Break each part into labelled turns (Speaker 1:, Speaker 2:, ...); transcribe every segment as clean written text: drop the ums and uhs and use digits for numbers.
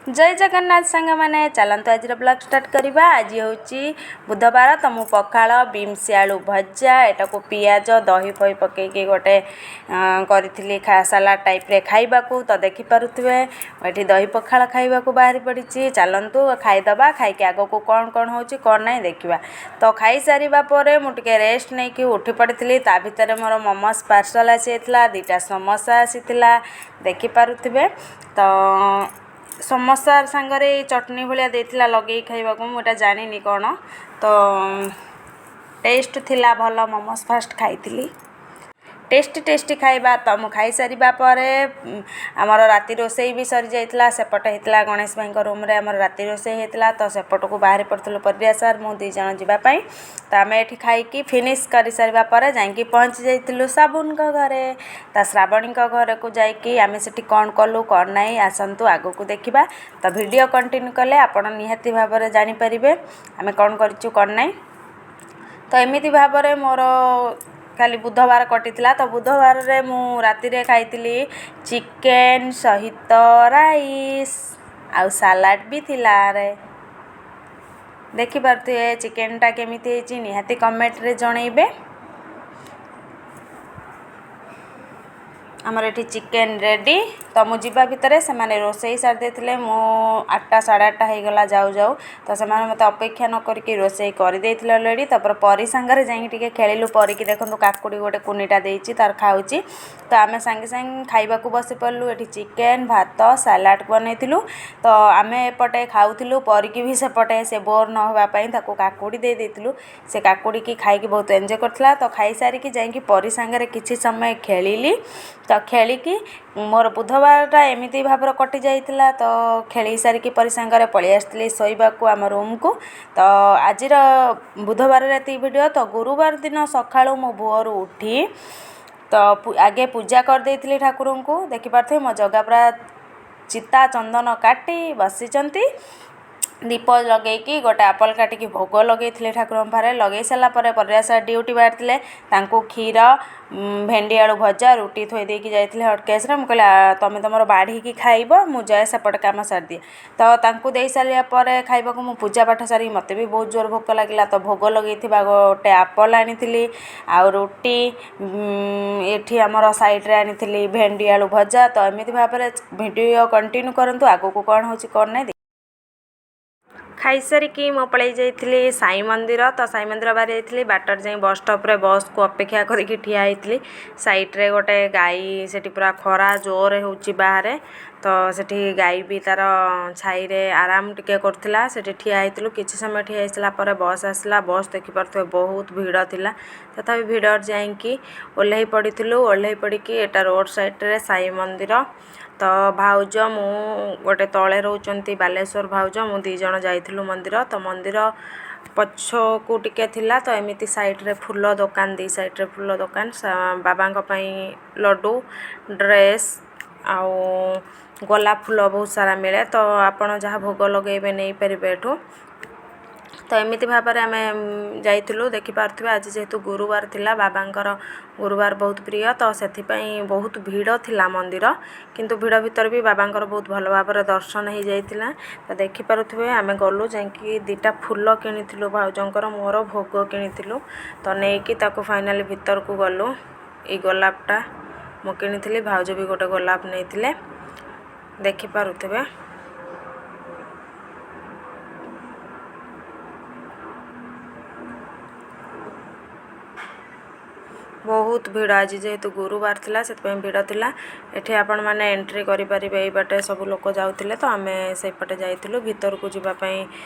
Speaker 1: ଜୟ ଜଗନ୍ନାଥ ସାଙ୍ଗମାନେ, ଚାଲନ୍ତୁ ଆଜିର ବ୍ଲଗ୍ ଷ୍ଟାର୍ଟ କରିବା। ଆଜି ହେଉଛି ବୁଧବାର। ତ ମୁଁ ପଖାଳ, ବିମ୍ସ ଆଳୁ ଭଜା, ଏଟାକୁ ପିଆଜ ଦହି ଫହି ପକେଇକି ଗୋଟେ କରିଥିଲି ସାଲାଡ଼ ଟାଇପ୍ରେ ଖାଇବାକୁ। ତ ଦେଖିପାରୁଥିବେ, ଏଠି ଦହି ପଖାଳ ଖାଇବାକୁ ବାହାରି ପଡ଼ିଛି। ଚାଲନ୍ତୁ ଖାଇଦେବା, ଖାଇକି ଆଗକୁ କ'ଣ କ'ଣ ହେଉଛି କ'ଣ ନାହିଁ ଦେଖିବା। ତ ଖାଇସାରିବା ପରେ ମୁଁ ଟିକେ ରେଷ୍ଟ ନେଇକି ଉଠି ପଡ଼ିଥିଲି। ତା ଭିତରେ ମୋର ମୋମୋସ୍ ପାର୍ସଲ୍ ଆସିଯାଇଥିଲା, 2ଟା ସମୋସା ଆସିଥିଲା, ଦେଖିପାରୁଥିବେ। ତ ସମୋସା ସାଙ୍ଗରେ ଏଇ ଚଟଣି ଭଳିଆ ଦେଇଥିଲା ଲଗେଇ ଖାଇବାକୁ, ମୁଁ ଏଇଟା ଜାଣିନି କ'ଣ। ତ ଟେଷ୍ଟ ଥିଲା ଭଲ। ମୋମୋସ୍ ଫାଷ୍ଟ ଖାଇଥିଲି, ଟେଷ୍ଟି ଟେଷ୍ଟି ଖାଇବା। ତ ମୁଁ ଖାଇସାରିବା ପରେ ଆମର ରାତି ରୋଷେଇ ବି ସରିଯାଇଥିଲା। ସେପଟେ ହେଇଥିଲା, ଗଣେଶ ଭାଇଙ୍କ ରୁମ୍ରେ ଆମର ରାତି ରୋଷେଇ ହେଇଥିଲା। ତ ସେପଟକୁ ବାହାରି ପଡ଼ିଥିଲୁ ପରିବା ସାର୍ ମୁଁ 2 ଜଣ ଯିବା ପାଇଁ। ତ ଆମେ ଏଠି ଖାଇକି ଫିନିଶ୍ କରିସାରିବା ପରେ ଯାଇକି ପହଞ୍ଚି ଯାଇଥିଲୁ ସାବୁନଙ୍କ ଘରେ। ତା ଶ୍ରାବଣୀଙ୍କ ଘରକୁ ଯାଇକି ଆମେ ସେଠି କ'ଣ କଲୁ କ'ଣ ନାହିଁ, ଆସନ୍ତୁ ଆଗକୁ ଦେଖିବା। ତ ଭିଡ଼ିଓ କଣ୍ଟିନ୍ୟୁ କଲେ ଆପଣ ନିହାତି ଭାବରେ ଜାଣିପାରିବେ ଆମେ କ'ଣ କରିଛୁ କ'ଣ ନାହିଁ। ତ ଏମିତି ଭାବରେ ମୋର କାଲି ବୁଧବାର କଟିଥିଲା। ତ ବୁଧବାରରେ ମୁଁ ରାତିରେ ଖାଇଥିଲି ଚିକେନ୍ ସହିତ ରାଇସ୍, ଆଉ ସାଲାଡ଼ ବି ଥିଲା। ରେ ଦେଖିପାରୁଥିବେ ଚିକେନ୍ଟା କେମିତି ହେଇଛି, ନିହାତି କମେଣ୍ଟରେ ଜଣେଇବେ। ଆମର ଏଠି ଚିକେନ୍ ରେଡ଼ି। ତ ମୁଁ ଯିବା ଭିତରେ ସେମାନେ ରୋଷେଇ ସାରି ଦେଇଥିଲେ। ମୁଁ 8ଟା 8:30 ହେଇଗଲା ଯାଉ ଯାଉ। ତ ସେମାନେ ମୋତେ ଅପେକ୍ଷା ନ କରିକି ରୋଷେଇ କରିଦେଇଥିଲେ ଅଲରେଡ଼ି। ତାପରେ ପରି ସାଙ୍ଗରେ ଯାଇକି ଟିକେ ଖେଳିଲୁ। ପରିକି ଦେଖନ୍ତୁ, କାକୁଡ଼ି ଗୋଟେ କୁନିଟା ଦେଇଛି, ତାର ଖାଉଛି। ତ ଆମେ ସାଙ୍ଗେ ସାଙ୍ଗେ ଖାଇବାକୁ ବସି ପଡ଼ିଲୁ। ଏଠି ଚିକେନ୍, ଭାତ, ସାଲାଡ଼ ବନେଇଥିଲୁ। ତ ଆମେ ଏପଟେ ଖାଉଥିଲୁ, ପରିକି ବି ସେପଟେ ସେ ବୋର୍ ନ ହେବା ପାଇଁ ତାକୁ କାକୁଡ଼ି ଦେଇ ଦେଇଥିଲୁ। ସେ କାକୁଡ଼ିକି ଖାଇକି ବହୁତ ଏନ୍ଜୟ କରିଥିଲା। ତ ଖାଇସାରିକି ଯାଇକି ପରି ସାଙ୍ଗରେ କିଛି ସମୟ ଖେଳିଲି। ତ ଖେଳିକି ମୋର ବୁଧବାରଟା ଏମିତି ଭାବରେ କଟି ଯାଇଥିଲା। ତ ଖେଳି ସାରିକି ପରି ସାଙ୍ଗରେ ପଳେଇ ଆସିଥିଲି ଶୋଇବାକୁ ଆମ ରୁମ୍କୁ। ତ ଆଜିର ବୁଧବାରରେ ଏତିକି ଭିଡ଼ିଓ। ତ ଗୁରୁବାର ଦିନ ସକାଳୁ ମୁଁ ଭୋରୁ ଉଠି ତ ଆଗେ ପୂଜା କରିଦେଇଥିଲି ଠାକୁରଙ୍କୁ। ଦେଖିପାରୁଥିବେ, ମୋ ଜଗା ପୁରା ଚିତା ଚନ୍ଦନ କାଟି ବସିଛନ୍ତି। ଦୀପ ଲଗେଇକି ଗୋଟେ ଆପଲ୍ କାଟିକି ଭୋଗ ଲଗେଇଥିଲେ ଠାକୁରଙ୍କ ପାଖରେ। ଲଗେଇ ସାରିଲା ପରେ ପରିବା ସାର୍ ଡ୍ୟୁଟି ବାହାରିଥିଲେ, ତାଙ୍କୁ କ୍ଷୀର, ଭେଣ୍ଡି ଆଳୁ ଭଜା, ରୁଟି ଥୋଇ ଦେଇକି ଯାଇଥିଲେ ହଟକେସ୍ରେ। ମୁଁ କହିଲି, ତମେ ତମର ବାଢ଼ିକି ଖାଇବ, ମୁଁ ଯାଏ ସେପଟେ କାମ ସାରିଦିଏ। ତ ତାଙ୍କୁ ଦେଇ ସାରିବା ପରେ ଖାଇବାକୁ, ମୁଁ ପୂଜା ପାଠ ସାରିକି ମୋତେ ବି ବହୁତ ଜୋର ଭୋକ ଲାଗିଲା। ତ ଭୋଗ ଲଗେଇଥିବା ଗୋଟେ ଆପଲ୍ ଆଣିଥିଲି ଆଉ ରୁଟି, ଏଠି ଆମର ସାଇଡ଼୍ରେ ଆଣିଥିଲି ଭେଣ୍ଡି ଆଳୁ ଭଜା। ତ ଏମିତି ଭାବରେ ଭିଡ଼ିଓ କଣ୍ଟିନ୍ୟୁ କରନ୍ତୁ, ଆଗକୁ କ'ଣ ହେଉଛି କ'ଣ ନାହିଁ। ଖାଇସାରିକି ମୁଁ ପଳେଇ ଯାଇଥିଲି ସାଇ ମନ୍ଦିର। ତ ସାଇ ମନ୍ଦିର ବାହାରି ଯାଇଥିଲି, ବାଟରେ ଯାଇ ବସ୍ ଷ୍ଟପ୍ରେ ବସ୍କୁ ଅପେକ୍ଷା କରିକି ଠିଆ ହେଇଥିଲି। ସାଇଡ଼୍ରେ ଗୋଟେ ଗାଈ, ସେଠି ପୁରା ଖରା ଜୋରରେ ହେଉଛି ବାହାରେ। ତ ସେଠି ଗାଈ ବି ତାର ଛାଇରେ ଆରାମ ଟିକେ କରୁଥିଲା। ସେଠି ଠିଆ ହେଇଥିଲୁ କିଛି ସମୟ। ଠିଆ ହେଇସାରିଲା ପରେ ବସ୍ ଆସିଲା। ବସ୍ ଦେଖିପାରୁଥିବେ, ବହୁତ ଭିଡ଼ ଥିଲା। ତଥାପି ଭିଡ଼ରେ ଯାଇକି ଓହ୍ଲେଇ ପଡ଼ିଥିଲୁ। ଓହ୍ଲେଇ ପଡ଼ିକି ଏଇଟା ରୋଡ଼ ସାଇଡ଼୍ରେ ସାଇ ମନ୍ଦିର। ତ ଭାଉଜ ମୁଁ, ଗୋଟେ ତଳେ ରହୁଛନ୍ତି ବାଲେଶ୍ୱର ଭାଉଜ, ମୁଁ 2 ଜଣ ଯାଇଥିଲୁ ମନ୍ଦିର। ତ ମନ୍ଦିର ପଛକୁ ଟିକେ ଥିଲା। ତ ଏମିତି ସାଇଡ଼୍ରେ ଫୁଲ ଦୋକାନ, 2 ସାଇଡ଼୍ରେ ଫୁଲ ଦୋକାନ, ବାବାଙ୍କ ପାଇଁ ଲଡ଼ୁ, ଡ୍ରେସ୍ ଆଉ ଗୋଲାପ ଫୁଲ ବହୁତ ସାରା ମିଳେ। ତ ଆପଣ ଯାହା ଭୋଗ ଲଗେଇବେ ନେଇପାରିବେ ଏଠୁ। ତ ଏମିତି ଭାବରେ ଆମେ ଯାଇଥିଲୁ। ଦେଖିପାରୁଥିବେ, ଆଜି ଯେହେତୁ ଗୁରୁବାର ଥିଲା, ବାବାଙ୍କର ଗୁରୁବାର ବହୁତ ପ୍ରିୟ, ତ ସେଥିପାଇଁ ବହୁତ ଭିଡ଼ ଥିଲା ମନ୍ଦିର। କିନ୍ତୁ ଭିଡ଼ ଭିତରେ ବି ବାବାଙ୍କର ବହୁତ ଭଲ ଭାବରେ ଦର୍ଶନ ହେଇଯାଇଥିଲା। ତ ଦେଖିପାରୁଥିବେ, ଆମେ ଗଲୁ, ଯାଇକି 2ଟା ଫୁଲ କିଣିଥିଲୁ, ଭାଉଜଙ୍କର ମୋର ଭୋଗ କିଣିଥିଲୁ। ତ ନେଇକି ତାକୁ ଫାଇନାଲି ଭିତରକୁ ଗଲୁ। ଏଇ ଗୋଲାପଟା ମୁଁ କିଣିଥିଲି, ଭାଉଜ ବି ଗୋଟେ ଗୋଲାପ ନେଇଥିଲେ। ଦେଖିପାରୁଥିବେ, ବହୁତ ଭିଡ଼। ଆଜି ଯେହେତୁ ଗୁରୁବାର ଥିଲା, ସେଥିପାଇଁ ଭିଡ଼ ଥିଲା। ଏଠି ଆପଣମାନେ ଏଣ୍ଟ୍ରି କରିପାରିବେ, ଏଇ ବାଟେ ସବୁ ଲୋକ ଯାଉଥିଲେ। ତ ଆମେ ସେଇପଟେ ଯାଇଥିଲୁ। ଭିତରକୁ ଯିବା ପାଇଁ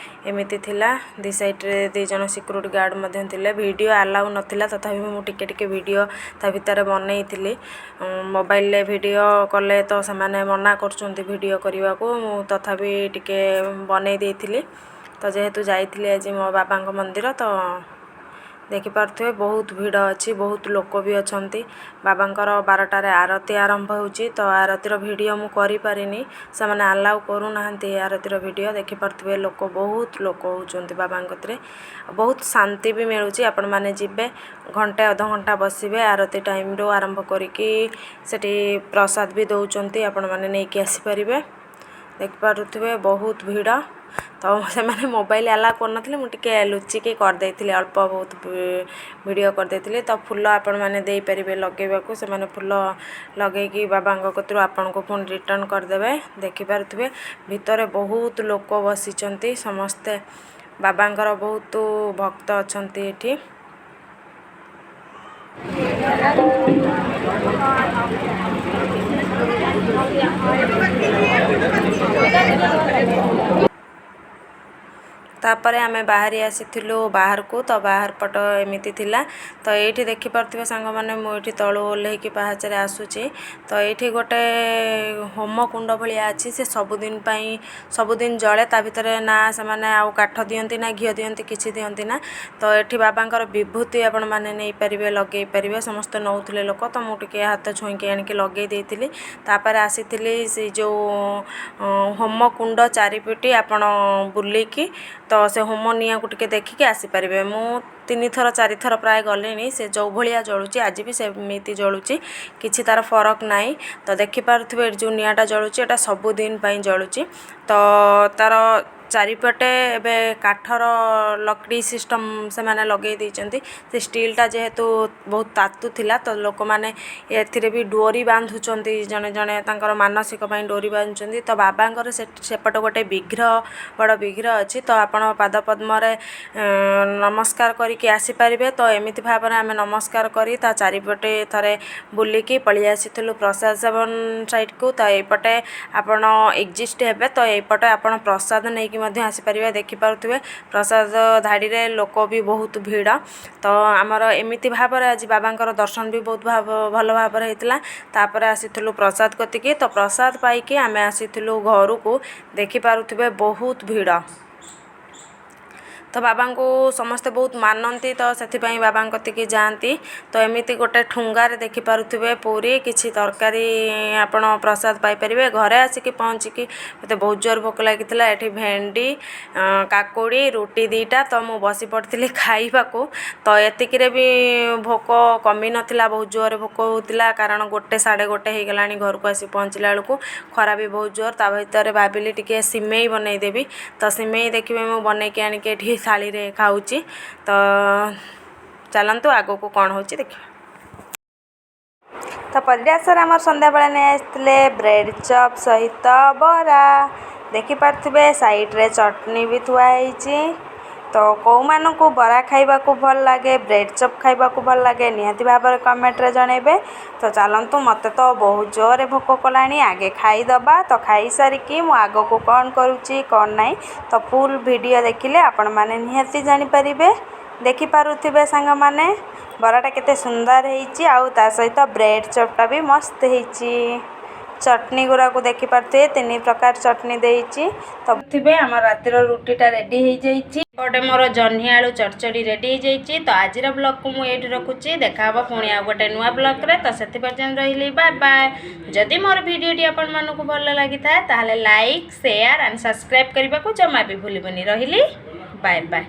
Speaker 1: ଏମିତି ଥିଲା, 2 ସାଇଡ଼୍ରେ 2 ଜଣ ସିକ୍ୟୁରିଟି ଗାର୍ଡ଼ ମଧ୍ୟ ଥିଲେ। ଭିଡ଼ିଓ ଆଲାଉ ନଥିଲା, ତଥାପି ମୁଁ ଟିକେ ଟିକେ ଭିଡ଼ିଓ ତା ଭିତରେ ବନେଇଥିଲି। ମୋବାଇଲରେ ଭିଡ଼ିଓ କଲେ ତ ସେମାନେ ମନା କରୁଛନ୍ତି ଭିଡ଼ିଓ କରିବାକୁ, ମୁଁ ତଥାପି ଟିକେ ବନେଇ ଦେଇଥିଲି। ତ ଯେହେତୁ ଯାଇଥିଲି ଆଜି ମୋ ବାବାଙ୍କ ମନ୍ଦିର, ତ ଦେଖିପାରୁଥିବେ ବହୁତ ଭିଡ଼ ଅଛି, ବହୁତ ଲୋକ ବି ଅଛନ୍ତି। ବାବାଙ୍କର 12ଟାରେ ଆରତି ଆରମ୍ଭ ହେଉଛି। ତ ଆରତିର ଭିଡ଼ିଓ ମୁଁ କରିପାରିନି, ସେମାନେ ଆଲାଉ କରୁନାହାନ୍ତି ଆରତିର ଭିଡ଼ିଓ। ଦେଖିପାରୁଥିବେ, ଲୋକ ବହୁତ ଲୋକ ହେଉଛନ୍ତି ବାବାଙ୍କ କତିରେ। ବହୁତ ଶାନ୍ତି ବି ମିଳୁଛି। ଆପଣମାନେ ଯିବେ, ଘଣ୍ଟେ ଅଧଘଣ୍ଟା ବସିବେ ଆରତି ଟାଇମ୍ରୁ ଆରମ୍ଭ କରିକି। ସେଠି ପ୍ରସାଦ ବି ଦେଉଛନ୍ତି, ଆପଣମାନେ ନେଇକି ଆସିପାରିବେ। ଦେଖିପାରୁଥିବେ ବହୁତ ଭିଡ଼। ତ ସେମାନେ ମୋବାଇଲ ଆଲାଉ କରୁନଥିଲେ, ମୁଁ ଟିକେ ଲୁଚିକି କରିଦେଇଥିଲି, ଅଳ୍ପ ବହୁତ ଭିଡ଼ିଓ କରିଦେଇଥିଲି। ତ ଫୁଲ ଆପଣମାନେ ଦେଇପାରିବେ ଲଗେଇବାକୁ, ସେମାନେ ଫୁଲ ଲଗେଇକି ବାବାଙ୍କ କତିରୁ ଆପଣଙ୍କୁ ପୁଣି ରିଟର୍ଣ୍ଣ କରିଦେବେ। ଦେଖିପାରୁଥିବେ ଭିତରେ ବହୁତ ଲୋକ ବସିଛନ୍ତି, ସମସ୍ତେ ବାବାଙ୍କର ବହୁତ ଭକ୍ତ ଅଛନ୍ତି ଏଠି। ତାପରେ ଆମେ ବାହାରି ଆସିଥିଲୁ ବାହାରକୁ। ତ ବାହାର ପଟ ଏମିତି ଥିଲା। ତ ଏଇଠି ଦେଖିପାରୁଥିବେ ସାଙ୍ଗମାନେ, ମୁଁ ଏଇଠି ତଳୁ ଓହ୍ଲେଇକି ପାହାଚରେ ଆସୁଛି। ତ ଏଇଠି ଗୋଟେ ହୋମ କୁଣ୍ଡ ଭଳିଆ ଅଛି, ସେ ସବୁଦିନ ପାଇଁ ସବୁଦିନ ଜଳେ। ତା ଭିତରେ ନା ସେମାନେ ଆଉ କାଠ ଦିଅନ୍ତି ନା ଘିଅ ଦିଅନ୍ତି, କିଛି ଦିଅନ୍ତି ନା। ତ ଏଠି ବାବାଙ୍କର ବିଭୂତି ଆପଣମାନେ ନେଇପାରିବେ, ଲଗେଇ ପାରିବେ, ସମସ୍ତେ ନେଉଥିଲେ ଲୋକ। ତ ମୁଁ ଟିକେ ହାତ ଛୁଇଁକି ଆଣିକି ଲଗେଇ ଦେଇଥିଲି। ତାପରେ ଆସିଥିଲି ସେ ଯେଉଁ ହୋମ କୁଣ୍ଡ ଚାରିପିଟି ଆପଣ ବୁଲିକି ତ ସେ ହୋମ ନିଆଁକୁ ଟିକେ ଦେଖିକି ଆସିପାରିବେ। ମୁଁ 3 ଥର 4 ଥର ପ୍ରାୟ ଗଲିଣି, ସେ ଯେଉଁ ଭଳିଆ ଜଳୁଛି ଆଜି ବି ସେମିତି ଜଳୁଛି, କିଛି ତା'ର ଫରକ ନାହିଁ। ତ ଦେଖିପାରୁଥିବେ ଏଠି ଯେଉଁ ନିଆଁଟା ଜଳୁଛି, ଏଇଟା ସବୁଦିନ ପାଇଁ ଜଳୁଛି। ତ ତା'ର ଚାରିପଟେ ଏବେ କାଠର ଲକଡ଼ି ସିଷ୍ଟମ୍ ସେମାନେ ଲଗେଇ ଦେଇଛନ୍ତି। ସେ ଷ୍ଟିଲ୍ଟା ଯେହେତୁ ବହୁତ ତାତୁଥିଲା, ତ ଲୋକମାନେ ଏଥିରେ ବି ଡୋରି ବାନ୍ଧୁଛନ୍ତି, ଜଣେ ଜଣେ ତାଙ୍କର ମାନସିକ ପାଇଁ ଡୋରି ବାନ୍ଧୁଛନ୍ତି। ତ ବାବାଙ୍କର ସେପଟେ ଗୋଟେ ବିଗ୍ରହ, ବଡ଼ ବିଗ୍ରହ ଅଛି। ତ ଆପଣ ପାଦ ପଦ୍ମରେ ନମସ୍କାର କରିକି ଆସିପାରିବେ। ତ ଏମିତି ଭାବରେ ଆମେ ନମସ୍କାର କରି ତା ଚାରିପଟେ ଥରେ ବୁଲିକି ପଳେଇ ଆସିଥିଲୁ ପ୍ରସାଦ ସେବନ ସାଇଡ଼କୁ। ତ ଏଇପଟେ ଆପଣ ଏକ୍ଜିଟ୍ ହେବେ, ତ ଏଇପଟେ ଆପଣ ପ୍ରସାଦ ନେଇକି ମଧ୍ୟ ଆସିପାରିବେ। ଦେଖିପାରୁଥିବେ ପ୍ରସାଦ ଧାଡ଼ିରେ ଲୋକ ବି ବହୁତ ଭିଡ଼। ତ ଆମର ଏମିତି ଭାବରେ ଆଜି ବାବାଙ୍କର ଦର୍ଶନ ବି ବହୁତ ଭଲ ଭାବରେ ହେଇଥିଲା। ତାପରେ ଆସିଥିଲୁ ପ୍ରସାଦ କତିକି। ତ ପ୍ରସାଦ ପାଇକି ଆମେ ଆସିଥିଲୁ ଘରକୁ। ଦେଖିପାରୁଥିବେ ବହୁତ ଭିଡ଼। ତ ବାବାଙ୍କୁ ସମସ୍ତେ ବହୁତ ମାନନ୍ତି, ତ ସେଥିପାଇଁ ବାବାଙ୍କ କତିକି ଯାଆନ୍ତି। ତ ଏମିତି ଗୋଟେ ଠୁଙ୍ଗାରେ ଦେଖିପାରୁଥିବେ ପୁରୀ, କିଛି ତରକାରୀ, ଆପଣ ପ୍ରସାଦ ପାଇପାରିବେ। ଘରେ ଆସିକି ପହଞ୍ଚିକି ମୋତେ ବହୁତ ଜୋର ଭୋକ ଲାଗିଥିଲା। ଏଠି ଭେଣ୍ଡି, କାକୁଡ଼ି, ରୁଟି 2ଟା। ତ ମୁଁ ବସି ପଡ଼ିଥିଲି ଖାଇବାକୁ। ତ ଏତିକିରେ ବି ଭୋକ କମି ନଥିଲା, ବହୁତ ଜୋରରେ ଭୋକ ହେଉଥିଲା, କାରଣ 1 1:30 ହେଇଗଲାଣି ଘରକୁ ଆସି ପହଞ୍ଚିଲା ବେଳକୁ। ଖରା ବି ବହୁତ ଜୋର। ତା ଭିତରେ ଭାବିଲି ଟିକେ ସିମେଇ ବନେଇଦେବି। ତ ସିମେଇ ଦେଖିବେ ମୁଁ ବନେଇକି ଆଣିକି ଏଠି ଥାଳିରେ ଖାଉଛି। ତ ଚାଲନ୍ତୁ, ଆଗକୁ କ'ଣ ହେଉଛି ଦେଖିବା। ତ ପରିଡ଼ା ସାର୍ ଆମର ସନ୍ଧ୍ୟାବେଳେ ନେଇ ଆସିଥିଲେ ବ୍ରେଡ଼୍ ଚପ୍ ସହିତ ବରା। ଦେଖିପାରୁଥିବେ ସାଇଡ଼୍ରେ ଚଟଣି ବି ଥୁଆ ହେଇଛି। ତ କେଉଁମାନଙ୍କୁ ବରା ଖାଇବାକୁ ଭଲ ଲାଗେ, ବ୍ରେଡ଼୍ ଚପ୍ ଖାଇବାକୁ ଭଲ ଲାଗେ, ନିହାତି ଭାବରେ କମେଣ୍ଟରେ ଜଣାଇବେ। ତ ଚାଲନ୍ତୁ, ମୋତେ ତ ବହୁତ ଜୋରରେ ଭୋକ କଲାଣି, ଆଗେ ଖାଇଦେବା। ତ ଖାଇସାରିକି ମୁଁ ଆଗକୁ କ'ଣ କରୁଛି କ'ଣ ନାହିଁ, ତ ଫୁଲ୍ ଭିଡ଼ିଓ ଦେଖିଲେ ଆପଣମାନେ ନିହାତି ଜାଣିପାରିବେ। ଦେଖିପାରୁଥିବେ ସାଙ୍ଗମାନେ, ବରାଟା କେତେ ସୁନ୍ଦର ହେଇଛି ଆଉ ତା ସହିତ ବ୍ରେଡ଼୍ ଚପ୍ଟା ବି ମସ୍ତ ହେଇଛି। ଚଟଣି ଗୁଡ଼ାକୁ ଦେଖିପାରୁଥିବେ, ତିନି ପ୍ରକାର ଚଟଣି ଦେଇଛି। ତ ଥିବେ ଆମ ରାତିର ରୁଟିଟା ରେଡ଼ି ହେଇଯାଇଛି, ଏପଟେ ମୋର ଜହ୍ନି ଆଳୁ ଚଡ଼ଚଡ଼ି ରେଡ଼ି ହେଇଯାଇଛି। ତ ଆଜିର ବ୍ଲଗ୍କୁ ମୁଁ ଏଇଠି ରଖୁଛି। ଦେଖା ହେବ ପୁଣି ଆଉ ଗୋଟେ ନୂଆ ବ୍ଲଗ୍ରେ। ତ ସେଥି ପର୍ଯ୍ୟନ୍ତ ରହିଲି, ବାଏ ବାଏ। ଯଦି ମୋର ଭିଡ଼ିଓଟି ଆପଣମାନଙ୍କୁ ଭଲ ଲାଗିଥାଏ, ତାହେଲେ ଲାଇକ୍, ସେୟାର ଆଣ୍ଡ ସବସ୍କ୍ରାଇବ୍ କରିବାକୁ ଜମା ବି ଭୁଲିବନି। ରହିଲି, ବାଏ ବାଏ।